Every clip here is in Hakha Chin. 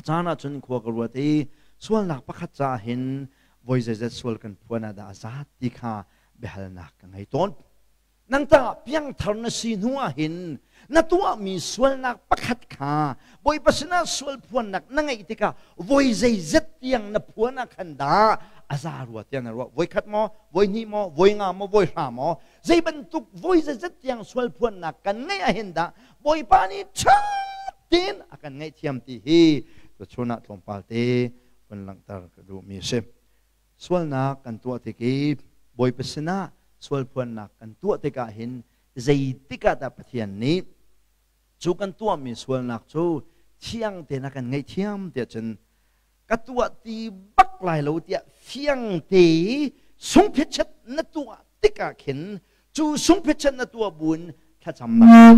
A caan ahcun khua ka ruat i sualnak pakhat caah hin voi zeizat sual kan phuan ah dah a zat ti kha biahalnak ka ngei tawn. Nang tah piangthar na si hnu ah hin na tuahmi sualnak pakhat kha Bawipa sinah sual phuannak na ngeih tikah voi zeizat tiang na phuan ah khan dah a za rua tiah na ruah? Voi khat maw, voi hnih maw, voi nga maw, voi hra maw? Zei bantuk voi zeizat tiang sual phuannak kan ngeih ah hin dah Bawipa nih ṭha tein a kan ngaihthiam ti hi tuchun ah tlawmpal te vun langhter ka duhmi a si. Sualnak kan tuah tik i Bawipa sinah sualphuannak kan tuah tikah hin zeitik ah dah Pathian nih cu kan tuahmi sualnak cu thiang tein a kan ngaihthiam tiah cun, ka tuah ti bak lai lo tiah fiang te i sungphetchet na tuah tikah khin, cu sungphetchet na tuah buin thlacamnak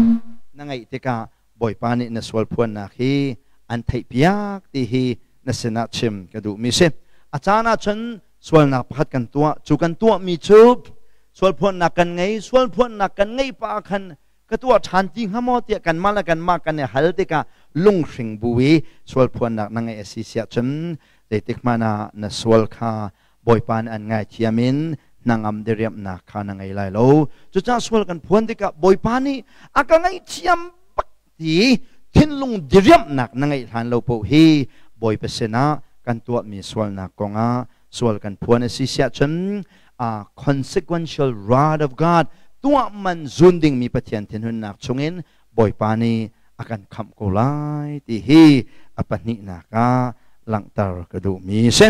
na ngeih tikah Bawipa nih na sual phuannak hi an theihpiak ti hi na sinah chim ka duhmi si. A caan ahcun sualnak pakhat kan tuah, cu kan tuahmi cu sual phuannak kan ngei, sual phuannak kan ngeih pah ah khan ka tuah ṭhan ti hnga maw tiah kanmah le kanmah kan i hal tikah lunghring bu i sual phuannak na ngeih a si siah cun, zeitik hmanh ah na sual kha Bawipa nih an ngaithiam in hnangam diriamhnak kha na ngei lai lo. Cucaah sual kan phuan tikah Bawipa nih a ka ngaihthiam bak ti thinlung diriamhnak na ngeih hlan lo paoh hi Bawipa sinah kan tuahmi sualnak kongah sual kan phuan a si siah cun a consequential wrath of God, tuah man zun dingmi Pathian thinhunnak chungin Bawipa nih a kan khamh ko lai ti hi a pahnihnak ah langhter ka duhmi a si.